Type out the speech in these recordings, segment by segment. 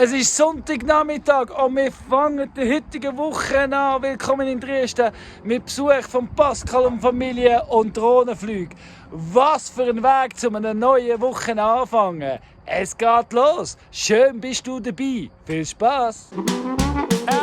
Es ist Sonntagnachmittag und wir fangen die heutige Woche an. Willkommen in Dresden mit Besuch von Pascal und Familie und Drohnenflügen. Was für ein Weg zu einer neuen Woche anfangen. Es geht los. Schön bist du dabei. Viel Spaß.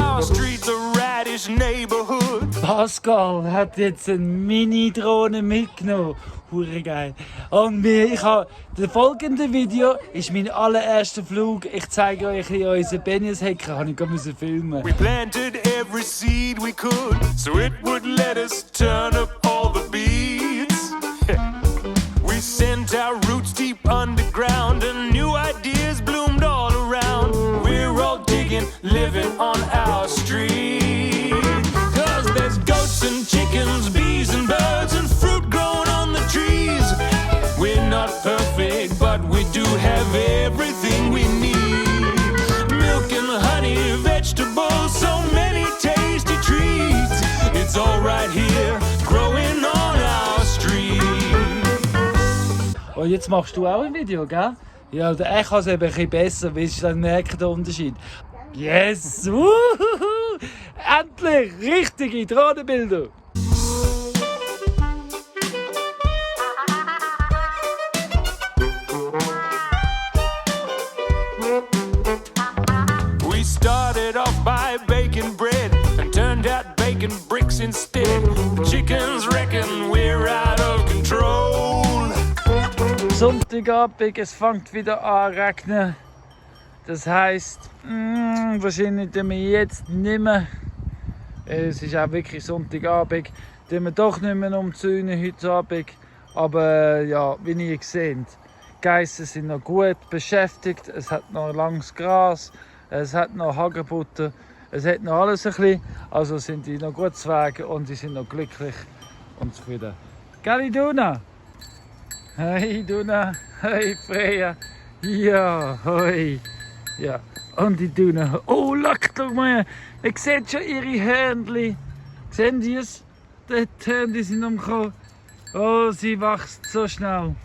Our street's a radish neighborhood. Pascal hat jetzt eine Mini-Drohne mitgenommen. Hure geil. Und das folgende Video ist mein allererster Flug. Ich zeige euch ein bisschen unseren Benjus-Hacker. Habe ich gerade filmen. We planted every seed we could, so it would let us turn up all the beats. We sent our roots deep underground, and new ideas bloomed all around. We're all digging, living on our street. 'Cause there's goats and chickens, bees and birds, and fruit growing on the trees. We're not perfect, but we do have everything we need. Milk and honey, vegetables, so many tasty treats. It's all right here, growing on our street. Und jetzt machst du auch ein Video, gell? Ja, ich kann es eben ein bisschen besser, weil ich dann merke den Unterschied. Yes! Wuhuhu. Endlich! Richtige Drohnenbilder! We started off by baking bread and turned out baking bricks instead. The chickens reckon we're out of control. Sonntagabend, es fängt wieder an zu regnen. Das heisst, wahrscheinlich tun wir jetzt nicht mehr. Es ist auch wirklich Sonntagabend. Tun wir doch nicht mehr umzäunen heute Abend. Aber ja, wie ihr seht, die Geissen sind noch gut beschäftigt. Es hat noch langes Gras, es hat noch Hagebutter, es hat noch alles ein bisschen. Also sind die noch gut zu Wege und sie sind noch glücklich und zufrieden. Gell, Duna? Hey Duna, hey Freya, ja, hoi, ja, und die Duna, oh, leck doch mal, ihr seht schon ihre Hörnchen, sehen Sie es? Die Hörnchen sind umgekommen, oh, sie wächst so schnell.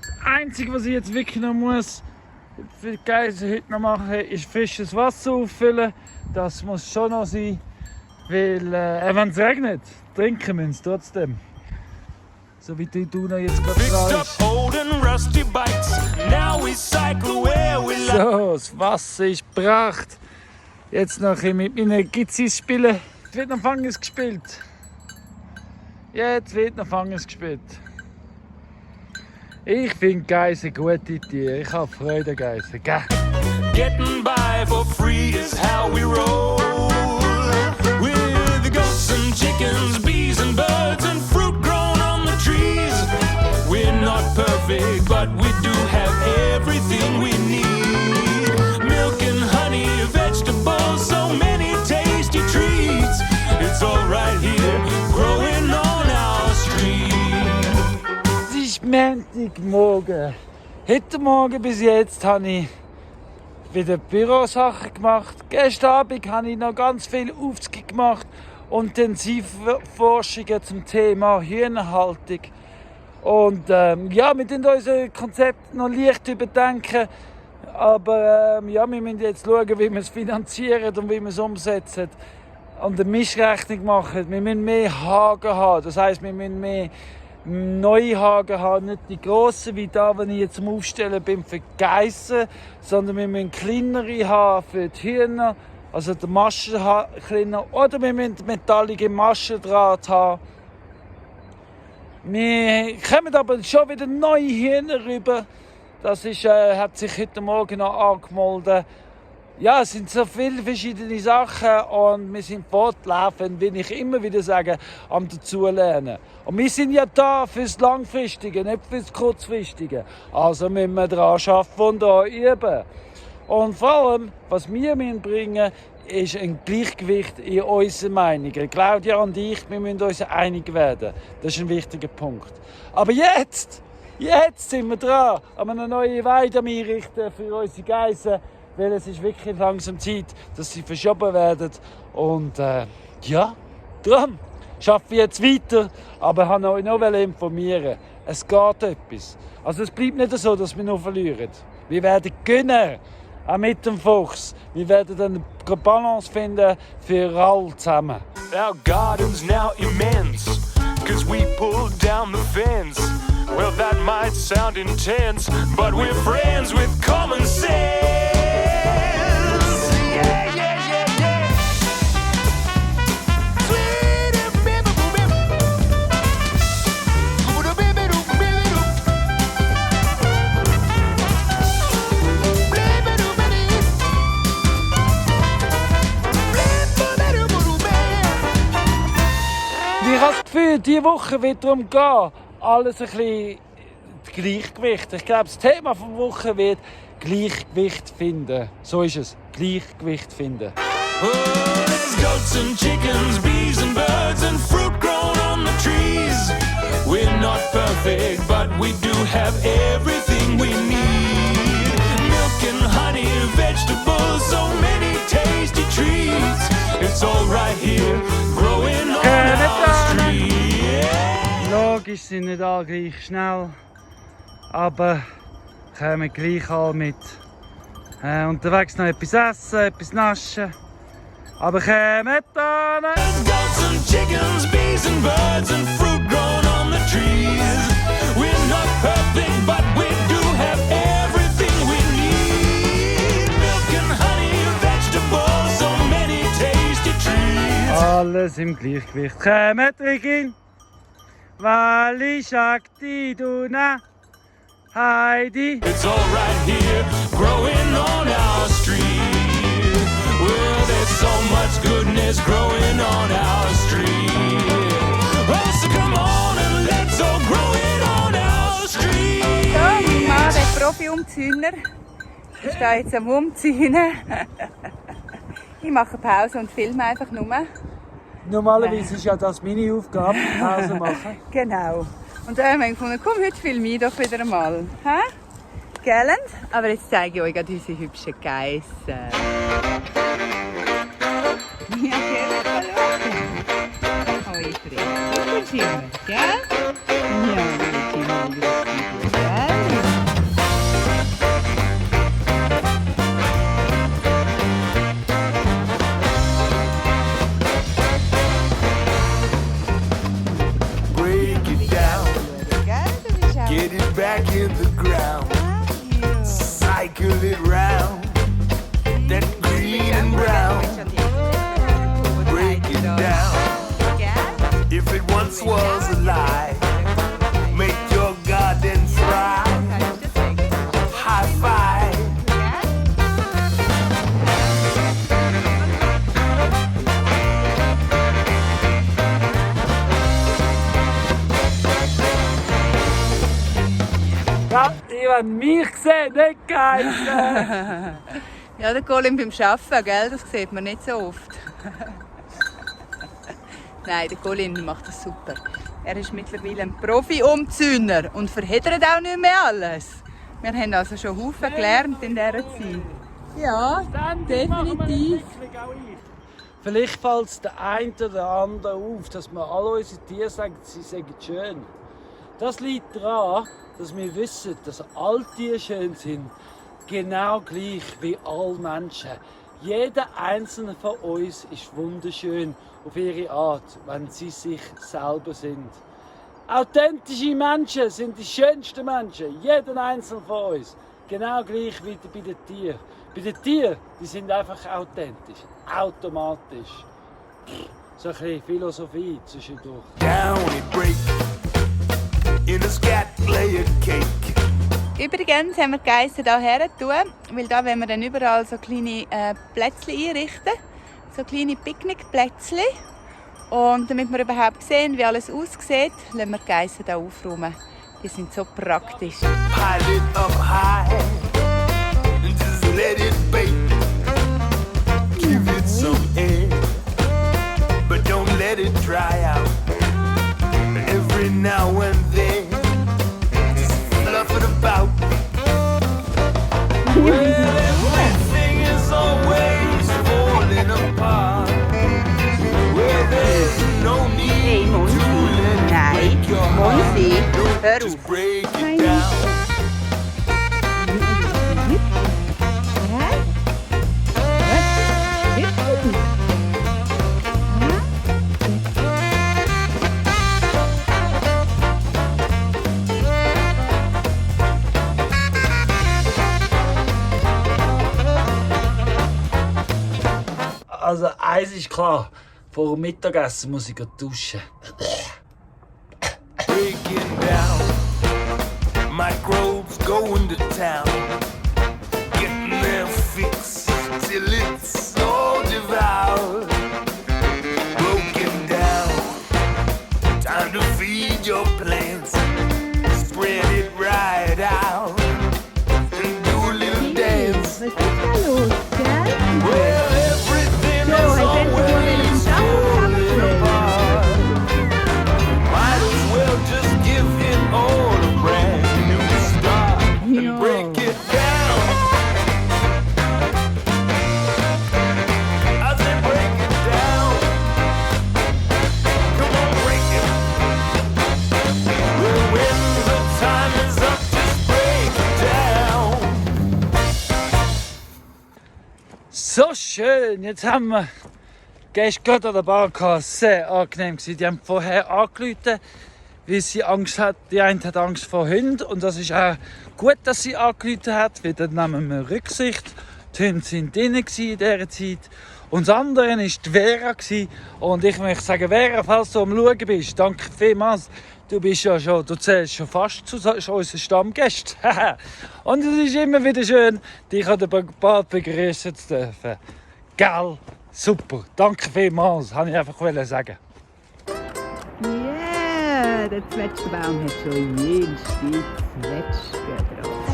Das Einzige, was ich jetzt wirklich noch muss, für die Geissen heute noch machen, ist frisches Wasser auffüllen, das muss schon noch sein, weil, wenn es regnet, trinken wir es trotzdem. So wie die Duna jetzt gerade dran ist. So, das Wasser ist gebracht. Jetzt noch mit meinen Gizis spielen. Jetzt wird noch Fanges gespielt. Jetzt wird noch Fanges gespielt. Ich finde Geissen gute Tiere. Ich habe Freude an Geissen. Getting by for free is how we roll. With the goats and chickens, bees and birds and fruit grown on the trees. We're not perfect, but we do have everything we need. Milk and honey, vegetables, so many tasty treats. It's all right here, growing on our street. Es ist Montagmorgen. Heute Morgen bis jetzt habe ich wieder Bürosachen gemacht. Gestern Abend habe ich noch ganz viel Aufzüge gemacht. Intensivforschungen zum Thema Hühnerhaltung. Und ja, wir müssen unser Konzept noch leicht überdenken. Aber ja, wir müssen jetzt schauen, wie wir es finanzieren und wie wir es umsetzen. Und eine Mischrechnung machen. Wir müssen mehr Haken haben. Das heisst, wir müssen mehr neue Haken haben. Nicht die grossen, wie da, wenn ich jetzt zum Aufstellen bin für die Geissen. Sondern wir müssen kleinere haben für die Hühner. Also die Maschen kleiner. Oder wir müssen metallige Maschendraht haben. Wir kommen aber schon wieder neue Hühner rüber. Das ist, hat sich heute Morgen noch angemeldet. Ja, es sind so viele verschiedene Sachen und wir sind fortlaufend, wie ich immer wieder sage, am dazulernen. Und wir sind ja da fürs Langfristige, nicht fürs Kurzfristige. Also müssen wir daran arbeiten und daran üben. Und vor allem, was wir bringen müssen, ist ein Gleichgewicht in unseren Meinungen. Claudia und ich, wir müssen uns einig werden. Das ist ein wichtiger Punkt. Aber jetzt sind wir dran, an einer neuen Weide einrichten für unsere Geissen, weil es ist wirklich langsam Zeit, dass sie verschoben werden. Und ja, darum arbeite ich jetzt weiter, aber ich wollte euch noch informieren. Es geht etwas. Also es bleibt nicht so, dass wir nur verlieren. Wir werden gewinnen. auch mit dem Fuchs. Wir werden dann eine Balance finden für alle zusammen. Our garden's now immense, 'cause we pulled down the fence. Well, that might sound intense, but we're friends with common sense. Yeah, yeah, yeah, yeah. Ich habe das Gefühl, diese Woche wird darum gehen, alles ein bisschen Gleichgewicht. Ich glaube, das Thema der Woche wird Gleichgewicht finden. So ist es. Gleichgewicht finden. Oh, there's goats and chickens, bees and birds and fruit grown on the trees. We're not perfect, but we do have everything we need. Milk and honey, vegetables, so many tasty treats. It's all right here, growing on our street. Logisch sind nicht alle gleich schnell, aber kommen gleich alle mit. Unterwegs noch etwas essen, etwas naschen. Aber kommen da nicht. Goats and chickens, bees and birds and fruit grown on the trees. We're not perfect, but we do have everything we need. Milk and honey, vegetables, so many tasty treats. Alles im Gleichgewicht. Kommt rein. Wali Shakti Duna Heidi. It's all right here, growing on our street. Well, there's so much goodness growing on our street. Oh, so come on and let's all grow it on our street. Ja, mein Mann, der Profi-Umzäuner, ist da jetzt am Umzäunen. Ich mache Pause und filme einfach nur. Normalerweise ist ja das meine Aufgabe, Pause machen. Genau. Und dann haben wir gefunden, komm, heute filme ich doch wieder einmal. Hä? Gell? Aber jetzt zeige ich euch gerade unsere hübschen Geissen. Ja, gell? Hallo. Oh, ich drehe. Gut, Schimmer, gell? Ja, gut, Schimmer, gell? Get it back in the ground, cycle it round, that green and brown, break it down. If it once was alive, make your garden thrive, high five. Die wollen mich sehen, nicht Geissen. Ja, der Colin beim Arbeiten, gell? Das sieht man nicht so oft. Nein, der Colin macht das super. Er ist mittlerweile ein Profi-Umzäuner und verheddert auch nicht mehr alles. Wir haben also schon Haufen gelernt in dieser Zeit. Ja, definitiv. Vielleicht fällt es der einen oder anderen auf, dass wir alle unsere Tiere sagen, sie sagen schön. Das liegt daran, dass wir wissen, dass alle Tiere schön sind, genau gleich wie alle Menschen. Jeder einzelne von uns ist wunderschön auf ihre Art, wenn sie sich selber sind. Authentische Menschen sind die schönsten Menschen, jeder einzelne von uns. Genau gleich wie bei den Tieren. Bei den Tieren, die sind einfach authentisch, automatisch. So ein bisschen Philosophie zwischendurch. Down it break, in a scat lay a cake. Übrigens haben wir die Geissen hierher tun, weil da wollen wir dann überall so kleine Plätzchen einrichten. So kleine Picknickplätzchen. Und damit wir überhaupt sehen, wie alles aussieht, lassen wir die Geissen hier aufräumen. Die sind so praktisch. Pile it up high and just let it bake. Give it some air, but don't let it dry out. Every now and then, just fluff it about. Well, everything is always falling apart. Well, there's no need to let it break your heart. Hör Just auf. break it down. Also eins ist klar, vor dem Mittagessen muss ich duschen. Breaking down, microbes going to town, getting their fix till it's all devoured. Broken down, time to feed your plants, spread it right out and do a little dance. Was ist da los, gell? Well, everything So, is hast du always falling apart. Might as well just give it all a brand new start and break it down. I said break it down. Come on, break it. Well, when the time is up, just break it down. So schön, jetzt haben wir gestern gerade an der Bar gehabt. Sehr angenehm gewesen. Die haben vorher angerufen, weil sie Angst hat. Die eine hat Angst vor Hunden und das ist auch gut, dass sie angerufen hat, weil dann nehmen wir Rücksicht. Die Hunde waren drinnen in dieser Zeit. Und das andere war die Vera. Und ich möchte sagen, Vera, falls du am Schauen bist, danke vielmals. Du zählst schon fast zu unseren Stammgästen. Und es ist immer wieder schön, dich an der Bar begrüßen zu dürfen. Gell? Super. Danke vielmals, wollte ich einfach sagen. Yeah, der Zwetschgenbaum hat schon jenste Zwetschgen drauf.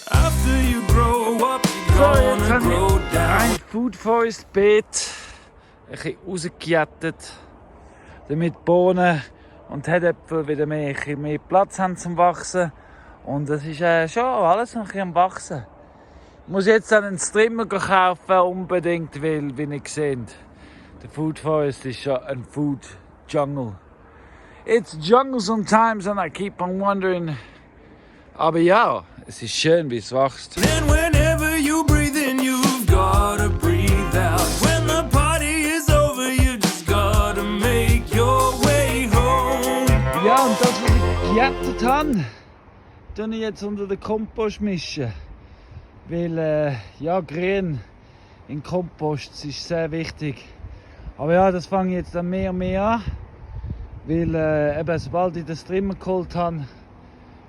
After you grow up, you're So, jetzt gonna haben grow wir down. ein Food Forest Beet ein bisschen rausgejettet, damit die Bohnen und die Herdäpfel wieder mehr Platz haben zum Wachsen. Und das ist schon alles noch ein bisschen am Wachsen. Ich muss jetzt einen Trimmer kaufen, unbedingt, weil, wie ihr seht, der Food Forest ist schon ein Food Jungle. It's jungle sometimes and I keep on wondering. Aber ja, es ist schön, wie es wächst. Then whenever you breathe in, you've gotta breathe out. When the party is over, you just gotta make your way home. Ja, und das, was ich gejettet habe, tue ich jetzt unter den Kompost mischen. Weil, Grün in Kompost das ist sehr wichtig. Aber ja, das fange ich jetzt dann mehr und mehr an. Weil, eben, sobald ich das Trimmer geholt habe,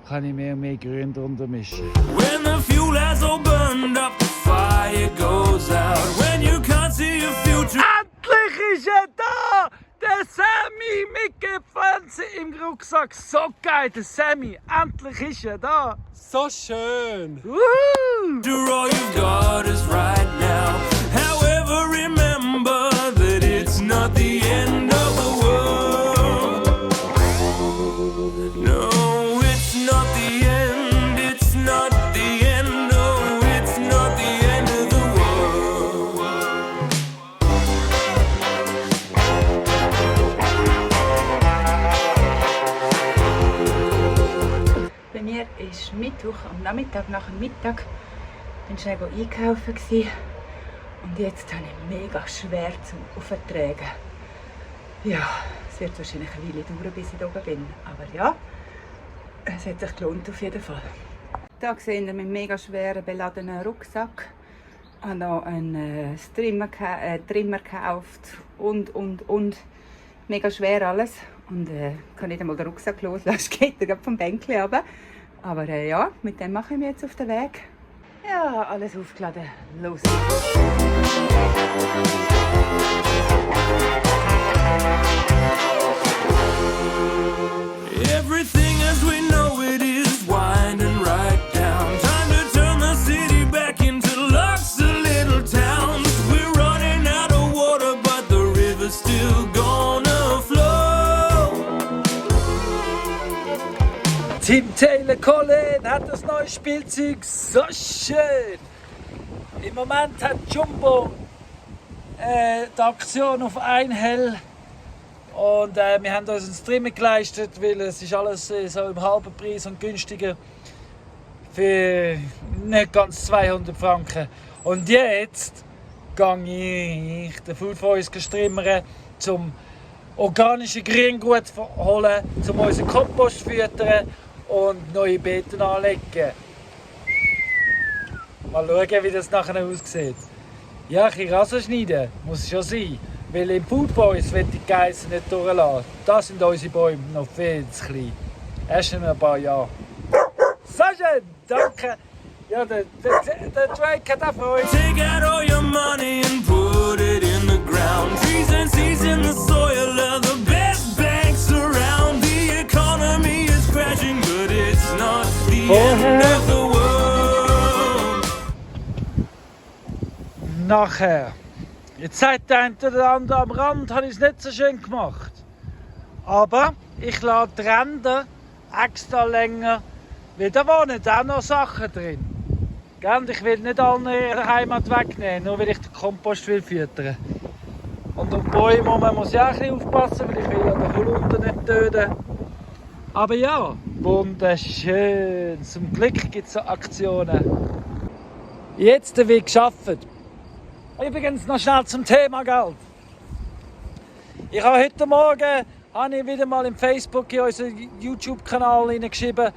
kann ich mehr und mehr Grün drunter mischen. When the fuel has all burned up, the fire goes out. When you can't see your future. Endlich ist er da! Der Sammy mit Gepflanze im Rucksack. So geil, der Sammy. Endlich ist er da. So schön! Woohoo! All you've got is right now. However, remember that it's not the end of the world. No, it's not the end. It's not the end. No, it's not the end of the world. Bei mir ist Mittwoch am Nachmittag, nach dem Mittag, bin ich einkaufen gewesen. Und jetzt habe ich mega schwer zum Auftragen. Ja, es wird wahrscheinlich eine Weile dauern, bis ich da oben bin. Aber ja, es hat sich gelohnt auf jeden Fall. Hier sehen wir meinen mega schweren beladenen Rucksack. Ich habe noch einen Trimmer gekauft und. Mega schwer alles. Und kann nicht einmal den Rucksack loslassen. Es geht gerade vom Bänkchen runter. Aber ja, mit dem mache ich mich jetzt auf den Weg. Ja, alles aufgeladen. Los! Everything as we know it is winding right down. Time to turn the city back into Luxor little towns. We're running out of water, but the river's still gonna flow. Tim Taylor Colin hat das neue Spielzeug. So schön! Im Moment hat Jumbo die Aktion auf ein Hell. Und wir haben uns einen Trimmer geleistet, weil es ist alles so im halben Preis und günstiger für nicht ganz 200 Franken. Und jetzt gehe ich den Food Forest trimmern, um organische Grüngut holen, um unseren Kompost zu füttern und neue Beeten anlegen. Mal schauen, wie das nachher aussieht. Ja, ein bisschen Rasen schneiden muss schon sein, weil im Food Boys will die Geissen nicht durchlassen. Das sind unsere Bäume noch viel zu klein. Erst in ein paar Jahren. So schön, danke. Ja, der Drake hat auch Freude. Take out all your money and put it in the ground. Trees and seeds in the soil are the best banks around. The economy is crashing, but it's not the end of the world. Nachher. Jetzt sagt der eine oder andere, am Rand habe ich es nicht so schön gemacht. Aber ich lasse die Ränder extra länger, weil da wohnen auch noch Sachen drin. Und ich will nicht allen ihre Heimat wegnehmen, nur weil ich den Kompost will füttern. Und um die Bäume muss ich auch ein bisschen aufpassen, weil ich will ja den Holunder nicht töten. Aber ja, wunderschön. Zum Glück gibt es so Aktionen. Jetzt wird gearbeitet. Übrigens noch schnell zum Thema Geld. Ich habe heute Morgen wieder mal im Facebook in unseren YouTube-Kanal hineingeschrieben,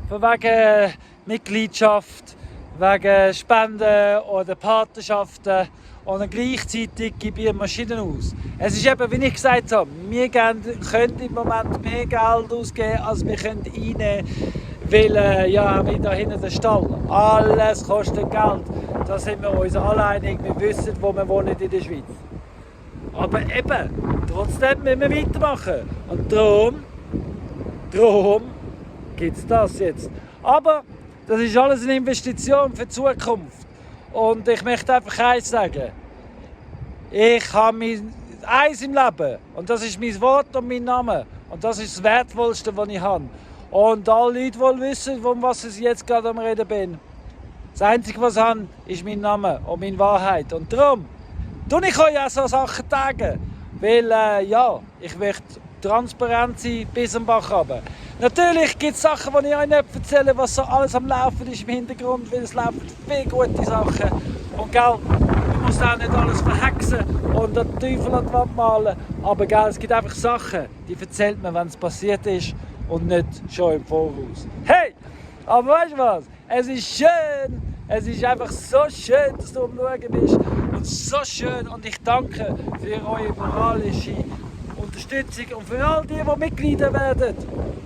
von wegen Mitgliedschaft, wegen Spenden oder Patenschaften, und dann gleichzeitig gebe ich Maschinen aus. Es ist eben, wie ich gesagt habe, wir können im Moment mehr Geld ausgeben, als wir können einnehmen, weil wie da hinten der Stall, alles kostet Geld. Da sind wir uns alle einig, wir wissen, wo wir wohnen in der Schweiz. Aber eben, trotzdem müssen wir weitermachen. Und darum gibt es das jetzt. Aber das ist alles eine Investition für die Zukunft. Und ich möchte einfach eins sagen. Ich habe eins im Leben. Und das ist mein Wort und mein Name. Und das ist das Wertvollste, was ich habe. Und alle Leute wollen wissen, um was ich jetzt gerade am Reden bin. Das Einzige, was ich habe, ist mein Name und meine Wahrheit. Und darum tue ich euch auch so Sachen sagen. Weil, ich möchte transparent sein bis am Bach runter. Natürlich gibt es Sachen, die ich euch nicht erzähle, was so alles am Laufen ist im Hintergrund, weil es laufen viele gute Sachen. Und gell, man muss auch nicht alles verhexen und den Teufel an die Wand malen. Aber gell, es gibt einfach Sachen, die erzählt man, wenn es passiert ist und nicht schon im Voraus. Hey, aber weißt du was? Es ist schön, es ist einfach so schön, dass du am Schauen bist. Und so schön, und ich danke für eure moralische Unterstützung und für all die Mitglieder werden.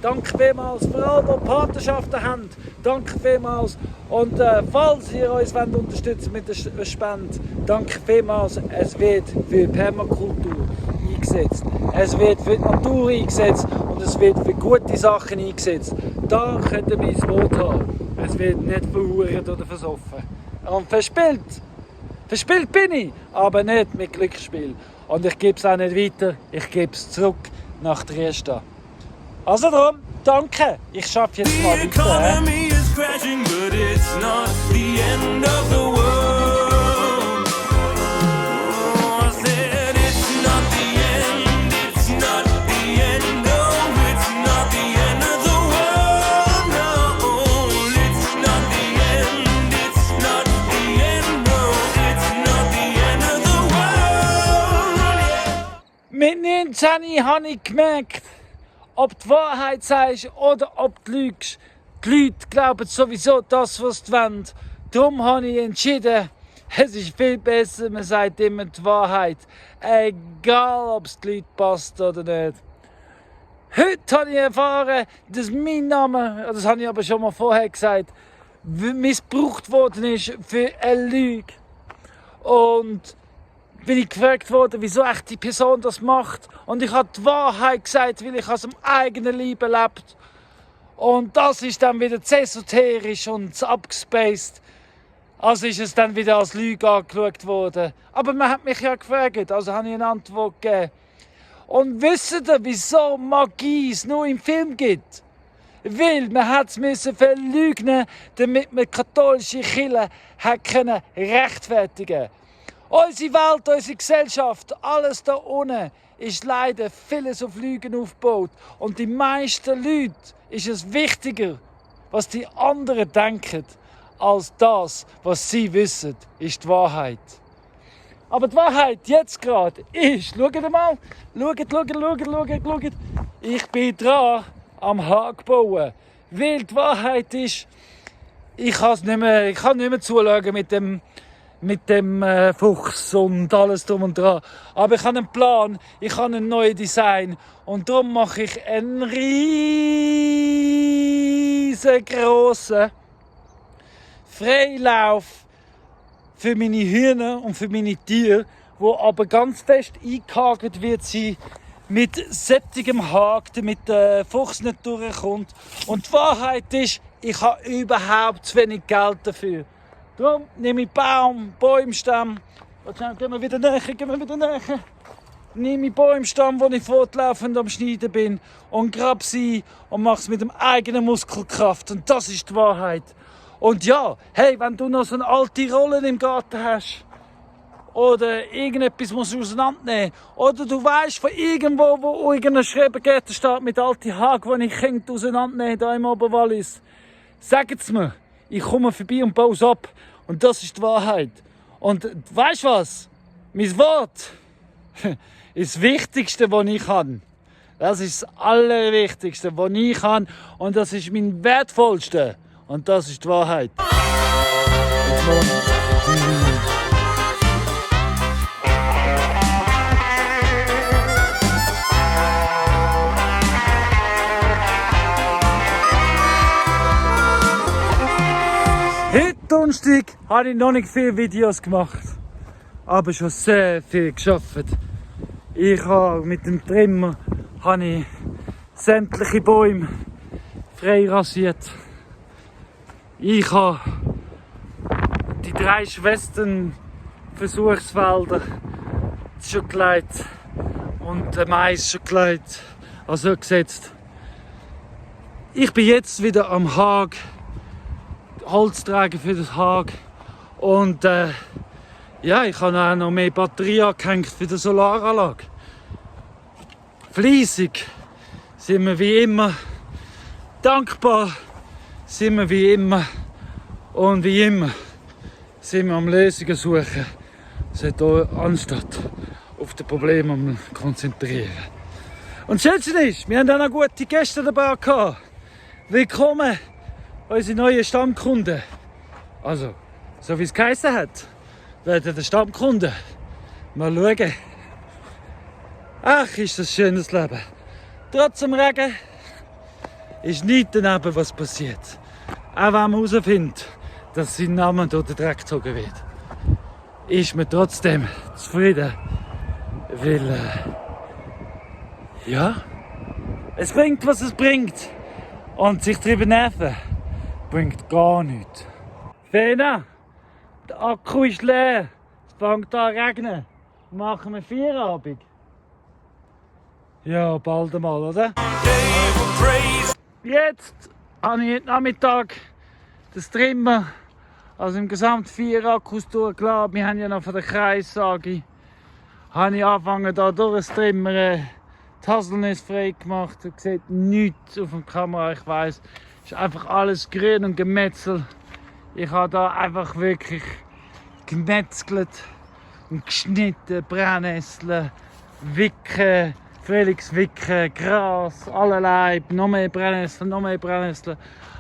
Danke vielmals. Für all die Patenschaften haben. Danke vielmals. Und falls ihr uns unterstützen mit der Spende, danke vielmals. Es wird für Permakultur eingesetzt. Es wird für die Natur eingesetzt und es wird für gute Sachen eingesetzt. Da könnt ihr mein Wort haben. Es wird nicht verhurt oder versoffen. Und verspielt bin ich, aber nicht mit Glücksspiel. Und ich gebe es auch nicht weiter, ich gebe es zurück nach Triesta. Also darum, danke, ich schaffe jetzt mal weiter. The economy is crashing, but it's not the end of the world. Oh, I said it's not the end, it's not the end, no, it's not the end of the world, no, it's not the end, it's not the end, no, it's not the end of the world. Mit 19 habe ich gemerkt, ob du die Wahrheit sagst oder ob du lügst. Die Leute glauben sowieso das, was sie wollen. Darum habe ich entschieden, es ist viel besser, man sagt immer die Wahrheit. Egal, ob es die Leute passt oder nicht. Heute habe ich erfahren, dass mein Name, das habe ich aber schon mal vorher gesagt, missbraucht worden ist für eine Lüge. Und bin ich gefragt worden, wieso echt die Person das macht. Und ich habe die Wahrheit gesagt, weil ich aus dem eigenen Leben lebt. Und das ist dann wieder zu esoterisch und abgespaced. Also ist es dann wieder als Lüge angeschaut worden. Aber man hat mich ja gefragt, also habe ich eine Antwort gegeben. Und wisst ihr, wieso Magie es nur im Film gibt? Weil man hat es verleugnen, damit man die katholische Kirche rechtfertigen konnte. Unsere Welt, unsere Gesellschaft, alles da unten ist leider vieles auf Lügen aufgebaut. Und die meisten Leute ist es wichtiger, was die anderen denken, als das, was sie wissen, ist die Wahrheit. Aber die Wahrheit jetzt gerade ist, schaut mal, schaut. Ich bin dran am Hag bauen. Weil die Wahrheit ist, ich kann nicht mehr zuschauen mit dem Fuchs und alles drum und dran. Aber ich habe einen Plan, ich habe ein neues Design und darum mache ich einen riesengroßen Freilauf für meine Hühner und für meine Tiere, wo aber ganz fest eingehakt wird sein mit sättigem Hag, damit der Fuchs nicht durchkommt. Und die Wahrheit ist, ich habe überhaupt zu wenig Geld dafür. Darum nehme ich Baumstamm. Gehen wir wieder näher. Nehme ich Baumstamm, wo ich fortlaufend am Schneiden bin und grabe sie und mache es mit dem eigenen Muskelkraft. Und das ist die Wahrheit. Und ja, hey, wenn du noch so eine alte Rolle im Garten hast oder irgendetwas musst du auseinandernehmen oder du weißt von irgendwo, wo irgendein Schrebergärten steht mit alten Haken, die ich Kinder auseinandernehmen, da im Oberwallis, sagt's mir. Ich komme vorbei und baue es ab. Und das ist die Wahrheit. Und weißt du was? Mein Wort ist das Wichtigste, was ich kann. Das ist das Allerwichtigste, was ich kann. Und das ist mein Wertvollste. Und das ist die Wahrheit. Heute Donnerstag habe ich noch nicht viele Videos gemacht, aber schon sehr viel geschafft. Ich habe mit dem Trimmer sämtliche Bäume frei rasiert. Ich habe die 3 Schwestern Versuchsfelder schon gelegt und den Mais schon gelegt, also gesetzt. Ich bin jetzt wieder am Hag, Holz tragen für das Hag und ja, ich habe auch noch mehr Batterie angehängt für die Solaranlage. Fleissig sind wir wie immer, dankbar sind wir wie immer und wie immer sind wir am Lösungen suchen, anstatt auf die Probleme konzentrieren. Und das Schönste ist, wir haben auch noch gute Gäste dabei gehabt. Willkommen, unsere neuen Stammkunden. Also, so wie es geheißen hat, werden die Stammkunden. Mal schauen. Ach, ist das ein schönes Leben. Trotz dem Regen ist nichts daneben, was passiert. Auch wenn man herausfindet, dass sein Name durch den Dreck gezogen wird, ist man trotzdem zufrieden. Weil, ja, es bringt, was es bringt. Und sich darüber nerven, bringt gar nichts. Fena, der Akku ist leer. Es fängt an zu regnen. Machen wir Feierabend? Ja, bald einmal, oder? Jetzt habe ich heute Nachmittag das Trimmer, also im Gesamt 4 Akkus durchgeladen. Wir haben ja noch von der Kreissage, habe ich angefangen da durch das Trimmer die Haselnüsse frei gemacht. Ihr seht nichts auf der Kamera, ich weiss. Es ist einfach alles grün und gemetzelt. Ich habe da einfach wirklich gemetzelt und geschnitten, Brennnesseln, Wicken, Frühlingswicken, Gras, allerlei, noch mehr Brennnesseln,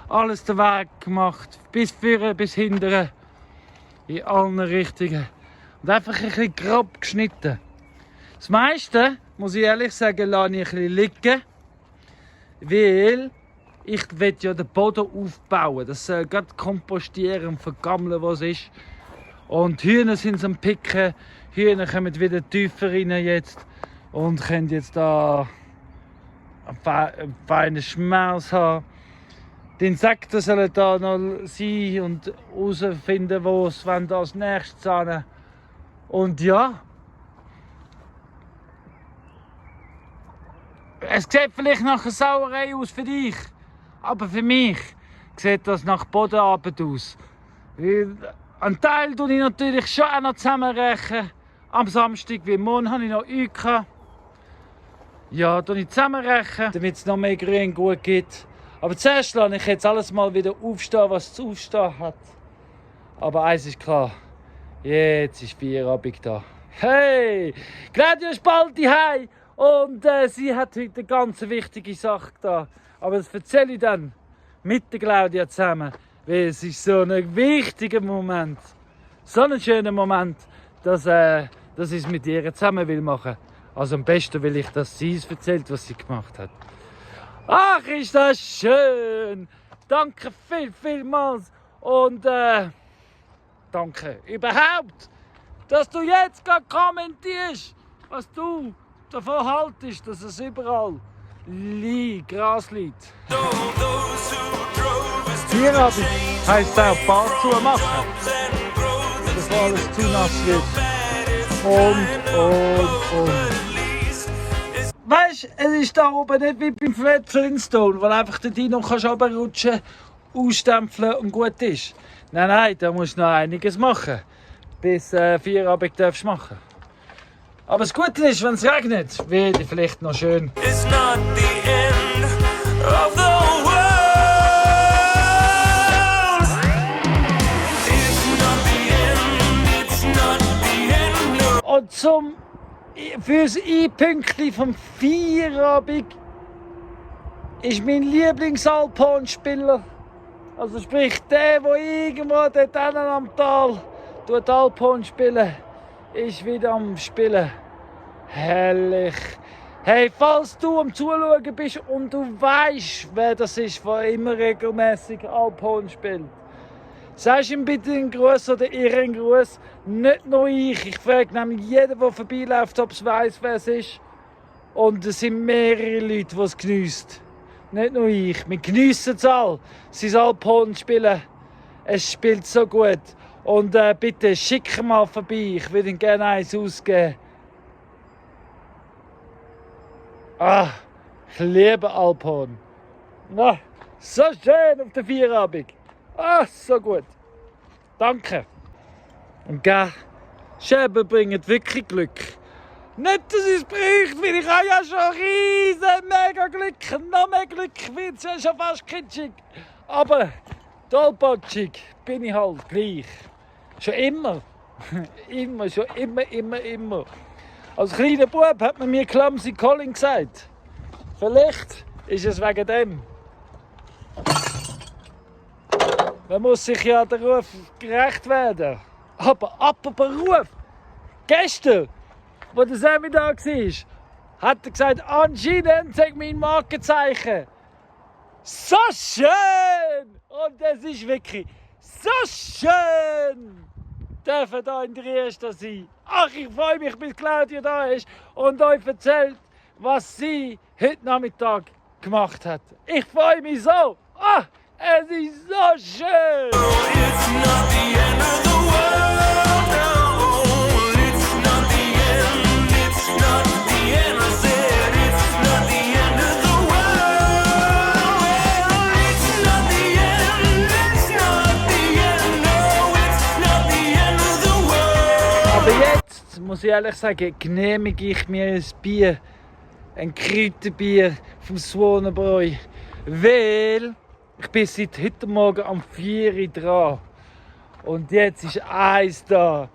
alles den Weg gemacht, bis vorne, bis hinten, in allen Richtungen. Und einfach ein bisschen grob geschnitten. Das meiste, muss ich ehrlich sagen, lasse ich ein bisschen liegen, weil ich will ja den Boden aufbauen. Das soll gerade kompostieren und vergammeln, was ist. Und die Hühner sind am Picken. Die Hühner kommen wieder tiefer rein jetzt und können jetzt da einen feinen Schmaus haben. Die Insekten sollen da noch sein und herausfinden, wo es als nächstes hin. Und ja, es sieht vielleicht nach einer Sauerei aus für dich, aber für mich sieht das nach Bodenarbeit aus. Ein Teil tue ich natürlich schon auch noch zusammenrechnen. Am Samstag, wie morgen, habe ich noch UK. Ja, tue ich zusammenrechnen, damit es noch mehr Grün gut gibt. Aber zuerst lasse ich jetzt alles mal wieder aufstehen, was zu aufstehen hat. Aber eins ist klar, jetzt ist Feierabend da. Hey, Claudia ist bald daheim und sie hat heute eine ganz wichtige Sache da. Aber das erzähle ich dann mit der Claudia zusammen, weil es ist so ein wichtiger Moment, so ein schöner Moment, dass ich es mit ihr zusammen will machen. Also am besten will ich, dass sie es erzählt, was sie gemacht hat. Ach, ist das schön! Danke vielmals und danke überhaupt, dass du jetzt gerade kommentierst, was du davon haltest, dass es überall Gras liegt. Feierabend heisst auch Bad zumachen, bevor alles zu nass wird. Und. Weißt du, es ist da oben nicht wie beim Fred Flintstone, wo einfach den Dino runterrutschen, ausstempeln und gut ist. Nein, da musst du noch einiges machen. Bis Feierabend darfst du machen. Aber das Gute ist, wenn es regnet, wird vielleicht noch schön. It's not the end of the world. It's not the end. It's not the end. No. Und fürs Einpünktchen vom Feierabend ist mein Lieblings-Alphorn-Spieler. Also sprich, der irgendwo dort am Tal Alphorn spielen, ist wieder am Spielen. Herrlich. Hey, falls du am Zuschauen bist und du weißt, wer das ist, der immer regelmäßig Alphorn spielt, sagst ihm bitte einen Gruß oder ihr einen Gruß. Nicht nur ich. Ich frage nämlich jeden, der vorbeiläuft, ob es weiss, wer es ist. Und es sind mehrere Leute, die es geniessen. Nicht nur ich. Wir geniessen es alle. Sein Alphorn spielen. Es spielt so gut. Und bitte schick mal vorbei. Ich würde ihm gerne eins ausgeben. Ah, ich liebe Alphorn. Ah, so schön auf der Feierabend. Ah, so gut. Danke. Und gell, Scherben bringen wirklich Glück. Nicht, dass es bricht, weil ich habe ja schon riesen mega Glück. Noch mehr Glück wird es ja schon fast kitschig. Aber tollpatschig bin ich halt gleich. Schon immer. Immer. Als kleiner Bub hat man mir Clumsy Colin gesagt. Vielleicht ist es wegen dem. Man muss sich ja der Ruf gerecht werden. Aber apropos Ruf. Gestern, wo der Sammy da war, hat er gesagt, anscheinend sei mein Markenzeichen. So schön! Und es ist wirklich so schön, dürfen hier in Trieste sein. Ach, ich freue mich, bis Claudia da ist und euch erzählt, was sie heute Nachmittag gemacht hat. Ich freue mich so. Ah, es ist so schön. It's not the end of the world. No, it's not the end. It's not the end. I said it's not the end of the world. It's not the end. It's not the end. No, it's not the end of the world. Aber jetzt, muss ich ehrlich sagen, genehmige ich mir ein Bier, ein Kräuterbier vom Swanenbräu, weil ich bin seit heute Morgen am 4 Uhr dran. Und jetzt ist eins da.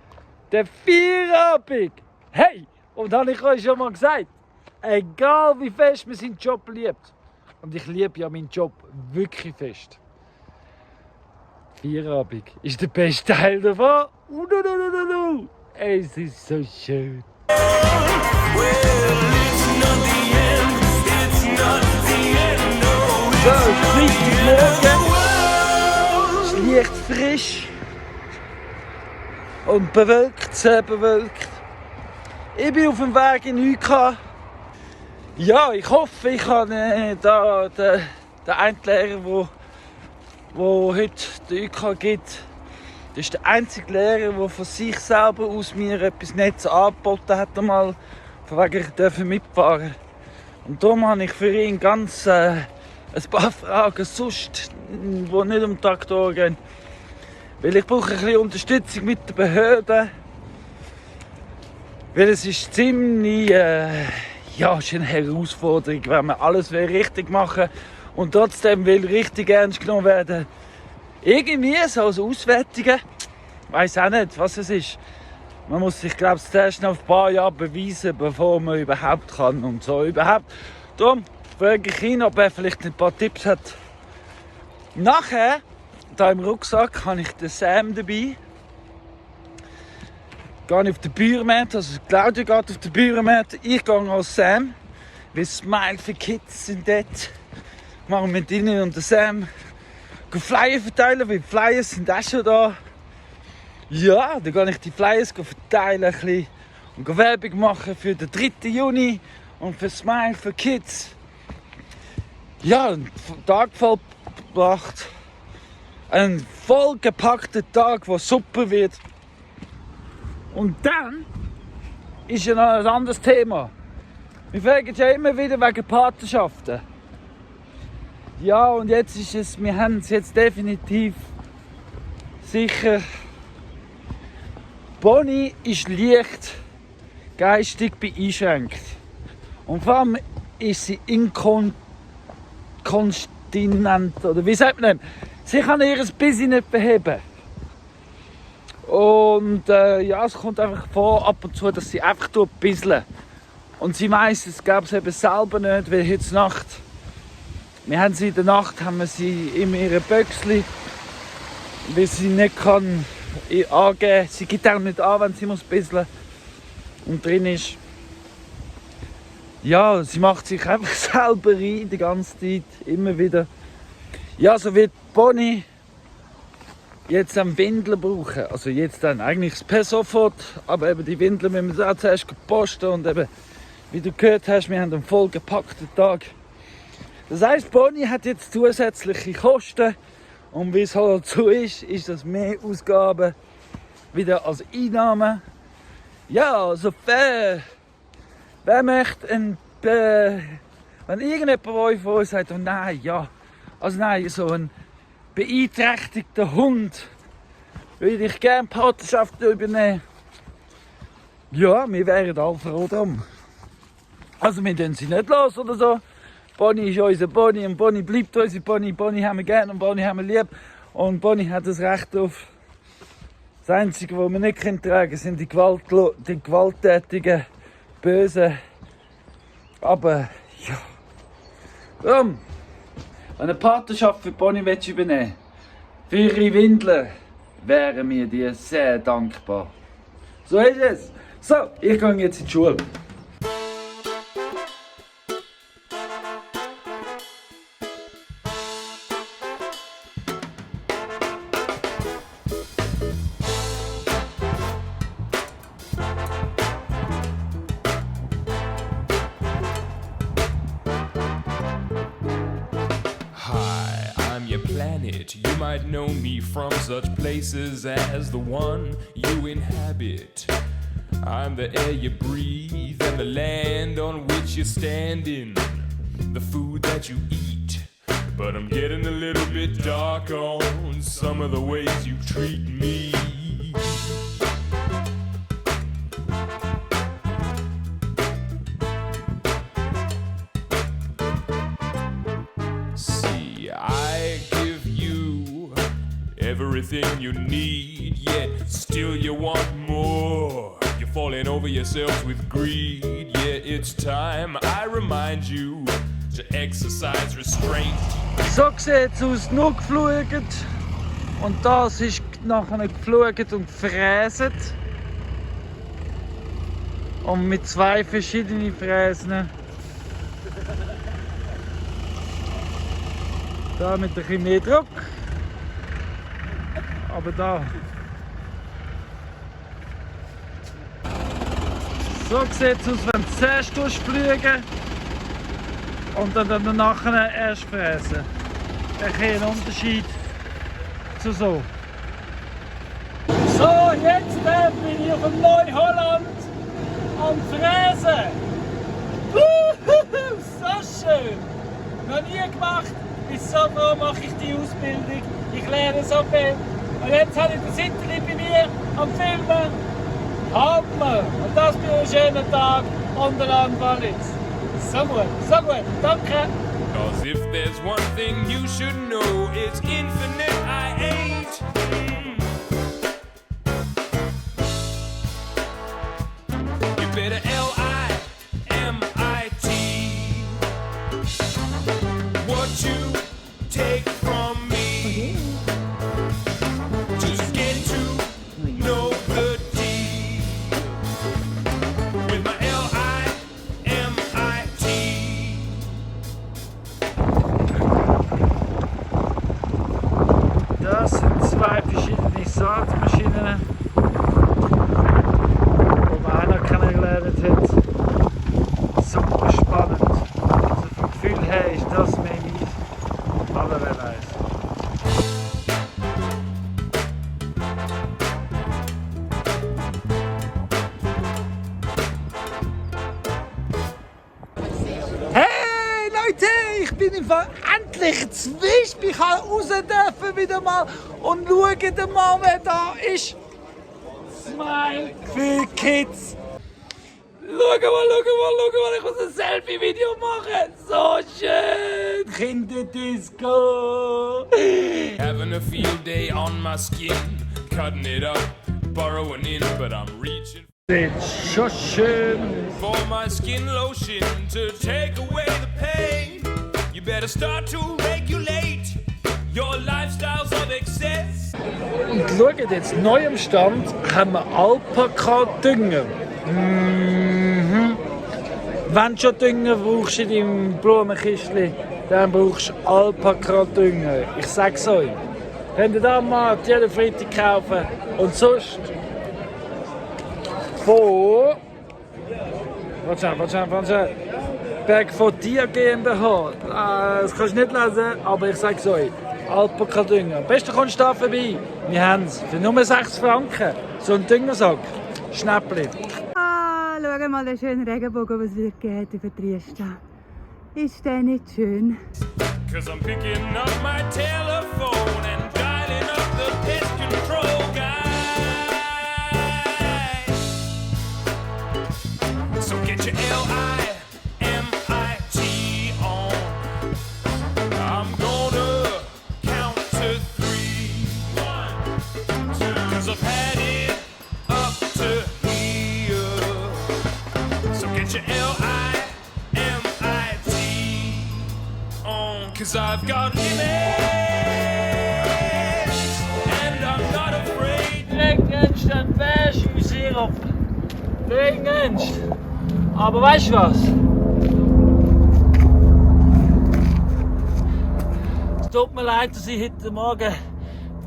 Der Feierabend. Hey! Und das habe ich euch schon mal gesagt. Egal wie fest man seinen Job liebt. Und ich liebe ja meinen Job wirklich fest. Feierabend ist der beste Teil davon. Es ist so schön. Well, it's not the end. It's not the end. No, it's So, es ist Freitagmorgen. world. Es ist leicht frisch und bewölkt, sehr bewölkt. Ich bin auf dem Weg in UK. Ja, ich hoffe, ich kann da den einen Lehrer, der heute den UK gibt, das ist der einzige Lehrer, der von sich selber aus mir etwas Nettes angeboten hat, einmal, von wegen ich dürfen mitfahren. Und darum habe ich für ihn ganz ein paar Fragen sonst, die nicht um den Traktor gehen. Weil ich brauche ein bisschen Unterstützung mit den Behörden. Weil es ist ziemlich ist eine Herausforderung, wenn man alles richtig machen will und trotzdem will richtig ernst genommen werden. Irgendwie so als Auswertungen, ich weiss auch nicht, was es ist. Man muss sich, glaube ich, zuerst noch auf ein paar Jahre beweisen, bevor man überhaupt kann und so überhaupt. Darum frage ich ihn, ob er vielleicht ein paar Tipps hat. Nachher, da im Rucksack, habe ich den Sam dabei. Gehe ich auf den Bäuermarkt, also Claudia geht auf den Bäuermarkt, ich gehe als Sam. Weil Smile für Kids sind dort. Machen wir mit ihnen und Sam Flyer verteilen, weil die Flyers sind auch schon da. Ja, dann gehe ich die Flyers verteilen ein bisschen und Werbung machen für den 3. Juni und für Smile für Kids. Ja, ein Tag vollbracht. Ein vollgepackter Tag, der super wird. Und dann ist ja noch ein anderes Thema. Wir fragen ja immer wieder wegen Patenschaften. Ja, und jetzt ist es, wir haben es jetzt definitiv sicher. Bonnie ist leicht geistig beeinschränkt. Und vor allem ist sie inkontinent, oder wie sagt man das? Sie kann ihr Busy nicht beheben. Und ja, es kommt einfach vor ab und zu, dass sie einfach bisseln. Und sie weiss, es gäbe es eben selber nicht, weil heute Nacht, wir haben sie in der Nacht, haben wir sie in ihrem Böckli, weil sie nicht kann angeben. Sie gibt auch nicht an, wenn sie muss bisseln und drin ist. Ja, sie macht sich einfach selber rein, die ganze Zeit, immer wieder. Ja, so wird Bonnie jetzt am Windeln brauchen. Also jetzt dann eigentlich per sofort, aber eben die Windeln müssen wir auch zuerst posten und eben, wie du gehört hast, wir haben einen vollgepackten Tag. Das heisst, Bonnie hat jetzt zusätzliche Kosten und wie es halt so ist das mehr Ausgaben wieder als Einnahmen. Ja, also wer möchte wenn irgendjemand von euch von uns sagt, oh nein, ja, also nein, so ein beeinträchtigter Hund würde ich gerne Patenschaft übernehmen. Ja, wir wären alle froh drum. Also wir tun sie nicht los oder so. Bonnie ist unser Bonnie und Bonnie bleibt unsere Bonnie. Bonnie haben wir gerne und Bonnie haben wir lieb. Und Bonnie hat das Recht auf. Das Einzige, was wir nicht tragen können, sind die gewalttätigen, bösen. Aber ja. Wenn eine Patenschaft für Bonnie übernehmen willst, für ihre Windeln, wären wir dir sehr dankbar. So ist es. So, ich gehe jetzt in die Schule. You might know me from such places as the one you inhabit. I'm the air you breathe and the land on which you're standing, the food that you eat. But I'm getting a little bit dark on some of the ways you treat me. Everything you need, yet still you want more. You're falling over yourselves with greed. Yeah, it's time I remind you to exercise restraint. So sieht es aus, nur geflogen. Und das ist nachher geflogen und gefräset. Und mit 2 verschiedenen Fräsen. Da mit ein bisschen mehr Druck. Aber da. So sieht es aus, wenn du zuerst fliegen und dann nachher erst fräsen. Ein Unterschied zu so. So, jetzt bin ich auf dem Neuholland am Fräsen. So schön! Noch nie gemacht. Bis so froh mache ich die Ausbildung. Ich lerne so viel. Und jetzt habe ich den Sitterli bei mir am Filmen. Hammer! Und das bei einem schönen Tag an der Landwalitz. So gut, danke! Cause if there's one thing you should know, it's infinite I ain't. Salzmaschinen, die man auch noch kennengelernt hat. Super spannend. Also vom Gefühl her ist das mehr mein Allerwelleis. Hey Leute, ich bin im Fall endlich zwischt. Ich kann raus dürfen wieder mal und schaut mal, wer da ist. Smile für Kids. Schau mal, ich muss ein Selfie-Video machen. So schön. Kinderdisco. Having a field day on my skin, cutting it up, burrowing in, but I'm reaching Ist schon schön. for my skin lotion to take away the pain. You better start to regulate your lifestyles of excess. Und schaut jetzt, neu am Stand haben wir Alpaka-Dünger. Wenn du schon Dünger brauchst in deinem Blumenkistchen, dann brauchst du Alpaka-Dünger. Ich sag's euch. Könnt ihr da mal jeden Freitag kaufen. Und sonst von... Warte schon. Berg von Tier GmbH. Das kannst du nicht lesen, aber ich sag's euch. Alpaka-Dünger. Am besten kommst du da vorbei. Wir haben es für nur 6 Franken. So ein Düngersack. Schnäppli. Ah, schau mal den schönen Regenbogen, was es wieder geht über Triesta. Ist der nicht schön? Cause I'm picking up my telephone and dialing up the pest control guy. So get your L-I-M-I-T on. I'm gonna count to 3. 1, 2. Cause I've had it up to here. So get your L-I-M-I-T on. Cause I've got limits and I'm not afraid. Dringendst den Cashew-Sirup. Dringendst. Aber weißt du was? Es tut mir leid, dass ich heute Morgen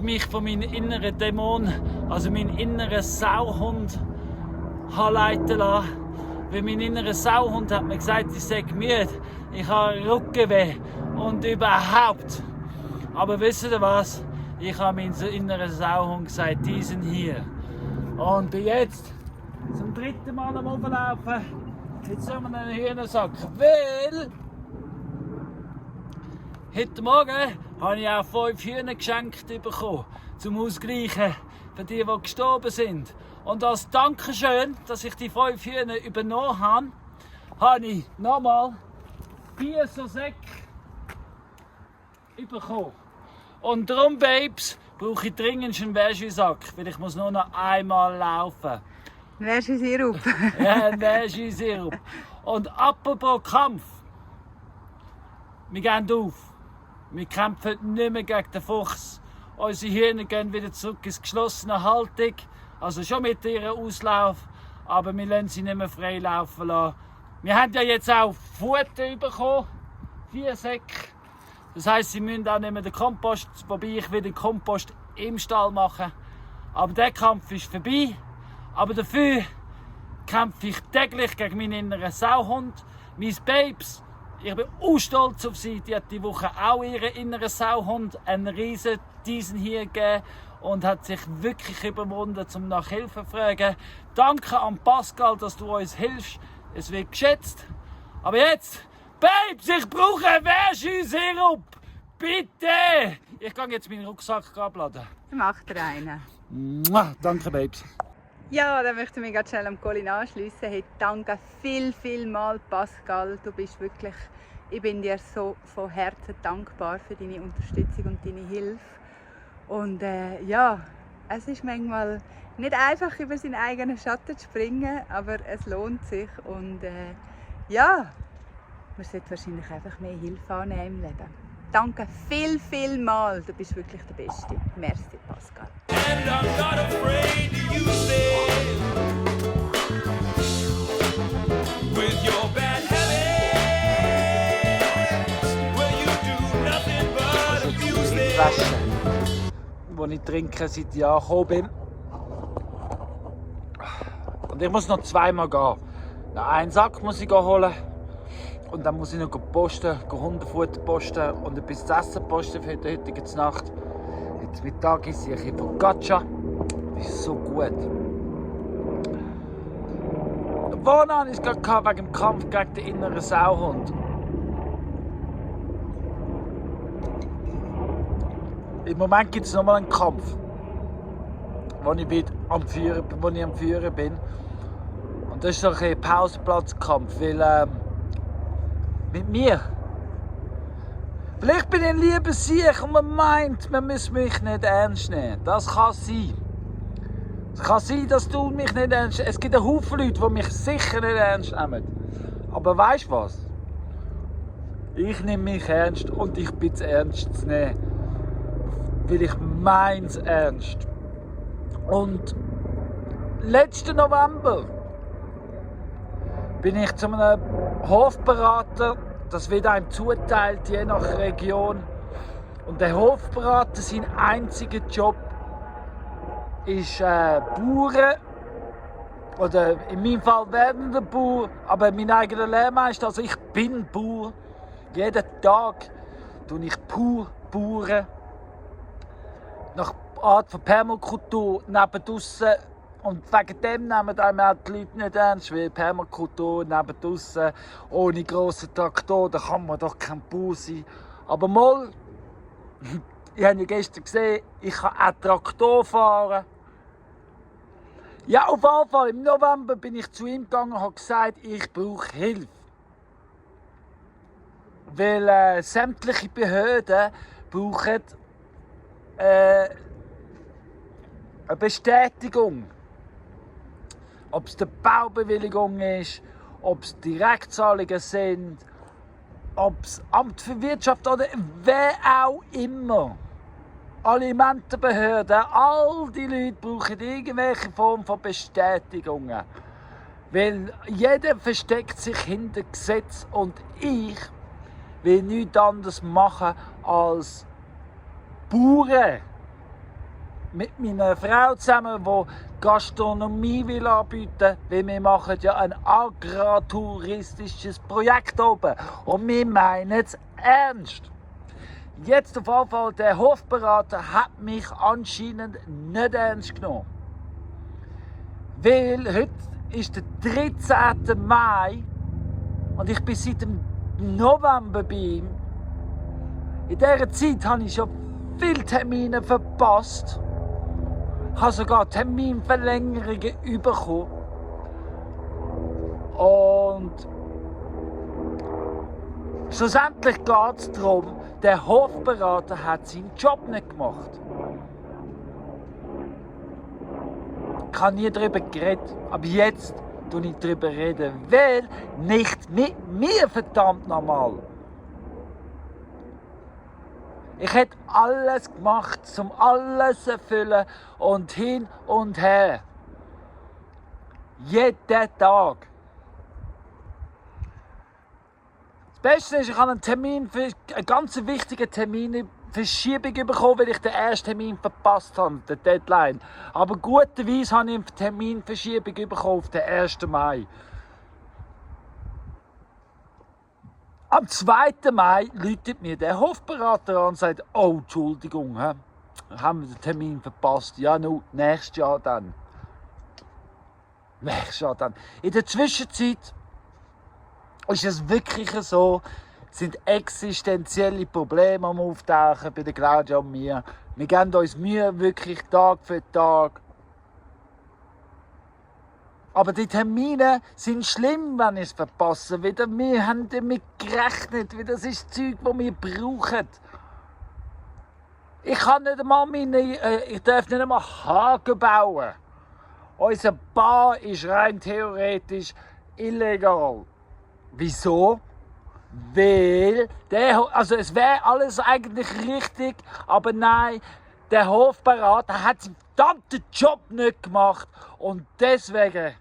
mich von meinem inneren Dämon, also meinen inneren Sauhund, habe leiten lassen. Weil mein innerer Sauhund hat mir gesagt, ich sei müde, ich habe Rückenweh und überhaupt. Aber wisst ihr was? Ich habe meinem inneren Sauhund gesagt, die sind hier. Und bin jetzt zum 3. Mal am Auflaufen. Jetzt haben wir einen Hühnersack, weil heute Morgen habe ich auch 5 Hühner geschenkt bekommen, zum Ausgleichen für die gestorben sind. Und als Dankeschön, dass ich die 5 Hühner übernommen habe, habe ich nochmal 4 so Säcke bekommen. Und darum, Babes, brauche ich dringend einen Wäschesack, weil ich muss nur noch einmal laufen. Wäschesirup. Ja, ein Wäschesirup. Und apropos Kampf. Wir gehen auf. Wir kämpfen nicht mehr gegen den Fuchs. Unsere Hühner gehen wieder zurück ins geschlossene Haltung. Also schon mit ihrem Auslauf. Aber wir lassen sie nicht mehr frei laufen lassen. Wir haben ja jetzt auch Futter bekommen. 4 Säcke. Das heisst, sie müssen auch nicht mehr den Kompost, wobei ich will den Kompost im Stall machen. Aber der Kampf ist vorbei. Aber dafür kämpfe ich täglich gegen meinen inneren Sauhund. Meine Babes, ich bin auch stolz auf sie. Die hat die Woche auch ihren inneren Sauhund einen riesen diesen hier gegeben und hat sich wirklich überwunden, um nach Hilfe zu fragen. Danke an Pascal, dass du uns hilfst. Es wird geschätzt. Aber jetzt, Babes, ich brauche Wäschesirup. Bitte! Ich gehe jetzt meinen Rucksack abladen. Macht er einen. Danke, Babes. Ja, dann möchte ich mich ganz schnell am Colin anschliessen. Hey, danke viel Pascal. Du bist wirklich, ich bin dir so von Herzen dankbar für deine Unterstützung und deine Hilfe. Und ja, es ist manchmal nicht einfach, über seinen eigenen Schatten zu springen, aber es lohnt sich. Und ja, man sollte wahrscheinlich einfach mehr Hilfe annehmen im Leben. Danke viel mal. Du bist wirklich der Beste. Merci, Pascal. And I'm not afraid to use it with your bad habits, where you do nothing but abuse it. Wo den ich trinke, seit ich angekommen bin. Und ich muss noch zweimal gehen. Noch einen Sack muss ich holen. Und dann muss ich noch posten, Hundefutter posten und etwas zu essen posten für die heutige Nacht. Heute Mittag esse ich ein Focaccia. Das ist so gut. Vorne hatte ich es gerade wegen dem Kampf gegen den inneren Sauhund. Im Moment gibt es nochmal einen Kampf, wo ich am Führen bin. Und das ist so ein Pausenplatzkampf, weil mit mir. Vielleicht bin ich ein lieber Sieg und man meint, man muss mich nicht ernst nehmen. Das kann sein. Es kann sein, dass du mich nicht ernst nimmst. Es gibt einen Haufen Leute, die mich sicher nicht ernst nehmen. Aber weißt du was? Ich nehme mich ernst und ich bin es ernst zu nehmen. Weil ich meins ernst. Und letzten November bin ich zu einem Hofberater, das wird einem zuteilt, je nach Region. Und der Hofberater, sein einziger Job ist Bauern, oder in meinem Fall werdender Bauer, aber mein eigener Lehrmeister, also ich bin Bauer. Jeden Tag tue ich pur Bauern. Nach Art von Permakultur neben draussen. Und wegen dem nehmen einem auch die Leute nicht ernst, weil Permakultur neben draussen, ohne grossen Traktor, da kann man doch kein Bauer sein. Aber mal, ich habe ja gestern gesehen, ich kann auch Traktor fahren. Ja, auf jeden Fall, im November bin ich zu ihm gegangen und habe gesagt, ich brauche Hilfe. Weil sämtliche Behörden brauchen eine Bestätigung. Ob es eine Baubewilligung ist, ob es Direktzahlungen sind, ob es Amt für Wirtschaft oder wer auch immer. Alimentenbehörden, all die Leute brauchen irgendwelche Form von Bestätigungen. Weil jeder versteckt sich hinter Gesetz und ich will nichts anderes machen als Bauern. Mit meiner Frau zusammen, die Gastronomie will anbieten will, weil wir machen ja ein agrartouristisches Projekt oben. Und wir meinen es ernst. Jetzt auf jeden Fall, der Hofberater hat mich anscheinend nicht ernst genommen. Weil heute ist der 13. Mai und ich bin seit dem November bei ihm. In dieser Zeit habe ich schon viele Termine verpasst. Ich habe sogar Terminverlängerungen bekommen. Und schlussendlich geht es darum, der Hofberater hat seinen Job nicht gemacht. Ich habe nie darüber geredet, aber jetzt rede ich darüber, weil nicht mit mir, verdammt nochmal. Ich hätte alles gemacht, um alles zu erfüllen und hin und her. Jeden Tag. Das Beste ist, ich habe einen ganz wichtigen Terminverschiebung bekommen, weil ich den ersten Termin verpasst habe, den Deadline. Aber guterweise habe ich eine Terminverschiebung bekommen auf den 1. Mai. Am 2. Mai läutet mir der Hofberater an und sagt, oh, Entschuldigung, haben wir den Termin verpasst. Ja, nun, nächstes Jahr dann. Nächstes Jahr dann. In der Zwischenzeit ist es wirklich so, sind existenzielle Probleme am Auftauchen bei der Claudia und mir. Wir geben uns Mühe, wirklich Tag für Tag. Aber die Termine sind schlimm, wenn ich es verpasse. Wir haben damit gerechnet, weil das ist das Zeug, das wir brauchen. Ich kann nicht einmal ich darf nicht einmal Haken bauen. Unser Bar ist rein theoretisch illegal. Wieso? Weil es wäre alles eigentlich richtig, aber nein, der Hofberater hat seinen verdammten Job nicht gemacht und deswegen,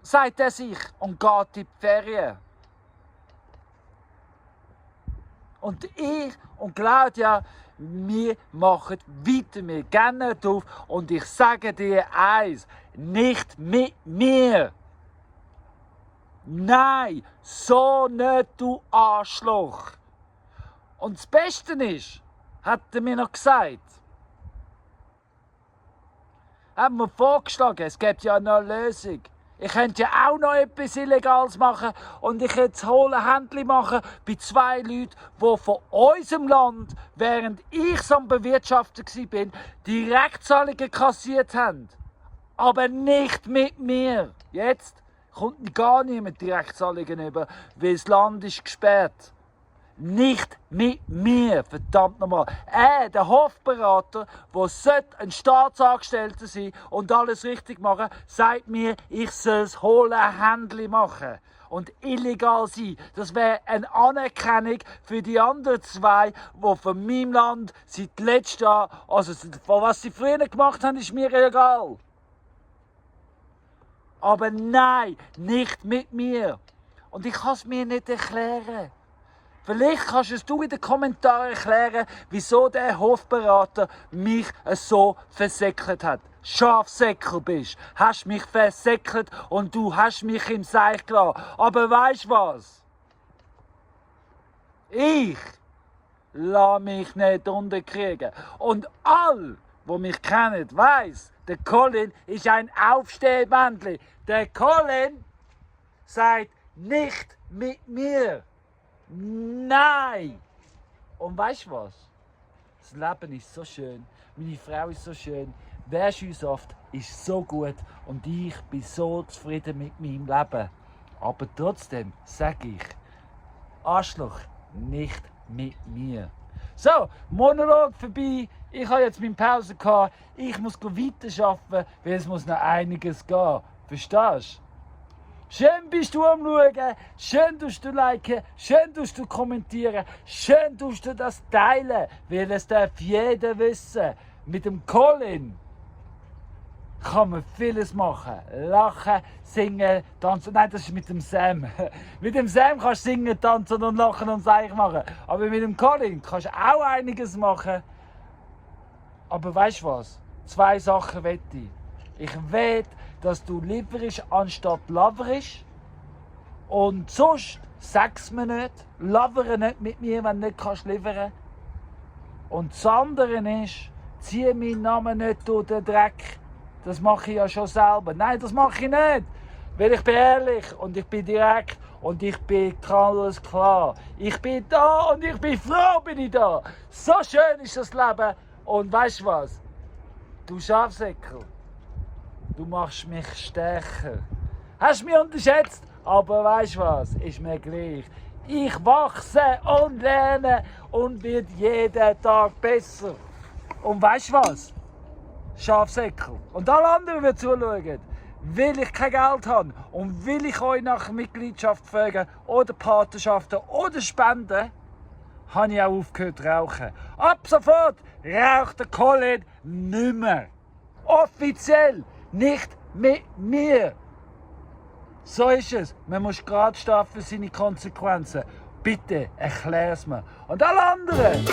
sagt er sich und geht in die Ferien. Und ich und Claudia, wir machen weiter, wir gehen nicht auf. Und ich sage dir eins, nicht mit mir. Nein, so nicht, du Arschloch. Und das Beste ist, hat er mir noch gesagt, hat mir vorgeschlagen, es gibt ja noch eine Lösung. Ich könnte ja auch noch etwas Illegales machen und ich könnte das hohle Händchen machen bei 2 Leuten, die von unserem Land, während ich so am Bewirtschaften war, Direktzahlungen kassiert haben. Aber nicht mit mir. Jetzt kommt gar niemand Direktzahlungen über, weil das Land ist gesperrt. Nicht mit mir, verdammt nochmal. Der Hofberater, der ein Staatsangestellter sein und alles richtig machen, sagt mir, ich soll das hohle Händchen machen. Und illegal sein. Das wäre eine Anerkennung für die anderen 2, die von meinem Land seit letztem Jahr, also von was sie früher gemacht haben, ist mir egal. Aber nein, nicht mit mir. Und ich kann es mir nicht erklären. Vielleicht kannst du in den Kommentaren erklären, wieso der Hofberater mich so versäckelt hat. Schafsäckel bist, hast mich versäckelt und du hast mich im Seich gelassen. Aber weisst was? Ich lasse mich nicht unterkriegen. Und all, die mich kennen, weiss, der Colin ist ein Aufstehmännchen. Der Colin sagt nicht mit mir. Nein! Und weißt du was? Das Leben ist so schön, meine Frau ist so schön, wer uns oft ist so gut und ich bin so zufrieden mit meinem Leben. Aber trotzdem sage ich, Arschloch, nicht mit mir. So, Monolog vorbei, ich habe jetzt meine Pause gehabt, ich muss weiterarbeiten, weil es muss noch einiges gehen. Verstehst du? Schön bist du am Schauen, schön tust du liken, schön tust du kommentieren, schön tust du das teilen, weil es darf jeder wissen. Mit dem Colin kann man vieles machen. Lachen, singen, tanzen. Nein, das ist mit dem Sam. Mit dem Sam kannst du singen, tanzen und lachen und Seich machen. Aber mit dem Colin kannst du auch einiges machen. Aber weißt du was? 2 Sachen wette ich. Ich wette, dass du liverisch anstatt laverisch. Und sonst sag's mir nicht. Lavere nicht mit mir, wenn du nicht kannst liefern. Und das andere ist, zieh meinen Namen nicht durch den Dreck. Das mache ich ja schon selber. Nein, das mache ich nicht. Weil ich bin ehrlich und ich bin direkt und ich bin alles klar. Ich bin da und ich bin froh, bin ich da. So schön ist das Leben. Und weißt du was? Du Schafsäckel. Du machst mich stärker. Hast mich unterschätzt, aber weißt du was? Ist mir gleich. Ich wachse und lerne und wird jeden Tag besser. Und weißt du was? Schafsäckel. Und alle anderen, die zuschauen, weil ich kein Geld habe und will ich euch nach Mitgliedschaft fragen oder Patenschaften oder Spenden, habe ich auch aufgehört zu rauchen. Ab sofort raucht der Colin nicht mehr. Offiziell. Nicht mit mir. So ist es. Man muss gerade stehen für seine Konsequenzen. Bitte erklär's mir. Und alle anderen.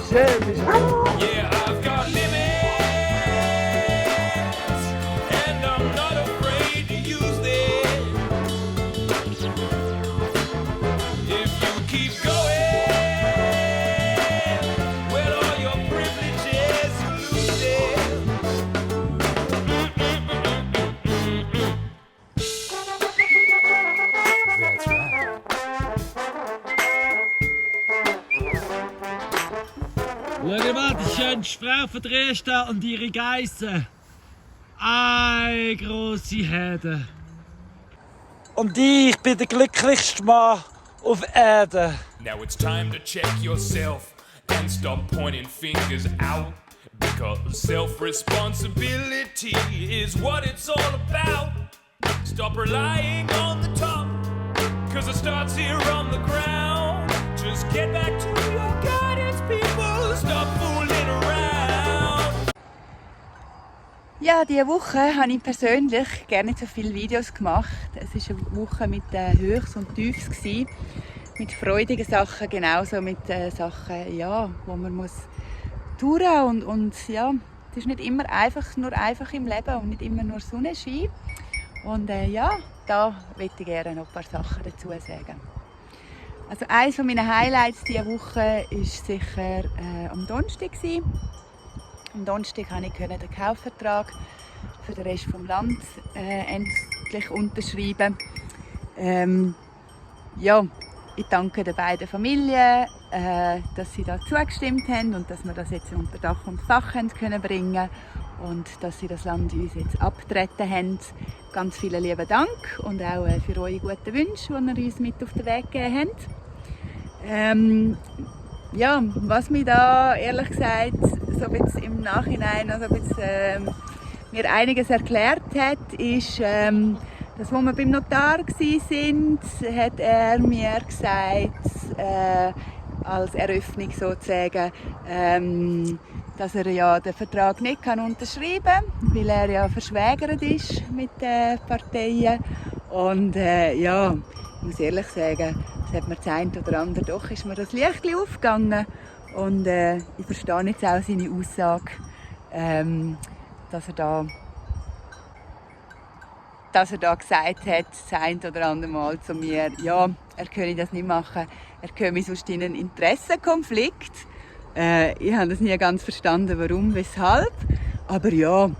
Schön bist du. Yeah, I've got limits, and I'm not afraid to use them. If you keep going, well, all your privileges you lose them. That's right. Schau mal, die schönste Frau von Dresden und ihre Geissen. Eine grosse Herde. Und ich bin der glücklichste Mann auf Erden. Now it's time to check yourself and stop pointing fingers out. Because self-responsibility is what it's all about. Stop relying on the top, cause it starts here on the ground. Just get back to your guidance, people. Stop fooling around. Ja, diese Woche habe ich persönlich gerne nicht so viele Videos gemacht. Es war eine Woche mit Höchst und Tiefs. mit freudigen Sachen, genauso mit Sachen, ja, wo man muss touren und ja, es ist nicht immer nur einfach im Leben und nicht immer nur Sonnenschein. Und ja, da möchte ich gerne noch ein paar Sachen dazu sagen. Also eines meiner Highlights diese Woche war sicher am Donnerstag. Am Donnerstag konnte ich den Kaufvertrag für den Rest des Landes endlich unterschreiben. Ja, ich danke den beiden Familien, dass sie da zugestimmt haben und dass wir das jetzt unter Dach und Fach bringen können und dass sie das Land uns jetzt abgetreten haben. Ganz vielen lieben Dank und auch für eure guten Wünsche, die ihr uns mit auf den Weg gegeben habt. Ja, was mir da ehrlich gesagt so ein im Nachhinein also mir einiges erklärt hat, ist, dass, als wir beim Notar waren, hat er mir gesagt, als Eröffnung sozusagen, dass er ja den Vertrag nicht unterschreiben kann, weil er ja verschwägert ist mit den Parteien. Und ja, ich muss ehrlich sagen, das hat mir das eine oder andere doch ist mir das Lichtchen aufgegangen. Und ich verstehe jetzt auch seine Aussage, dass er da gesagt hat, das eine oder andere Mal zu mir, ja, er könne das nicht machen, er komme sonst in einen Interessenkonflikt. Ich habe das nie ganz verstanden, warum, weshalb. Aber ja,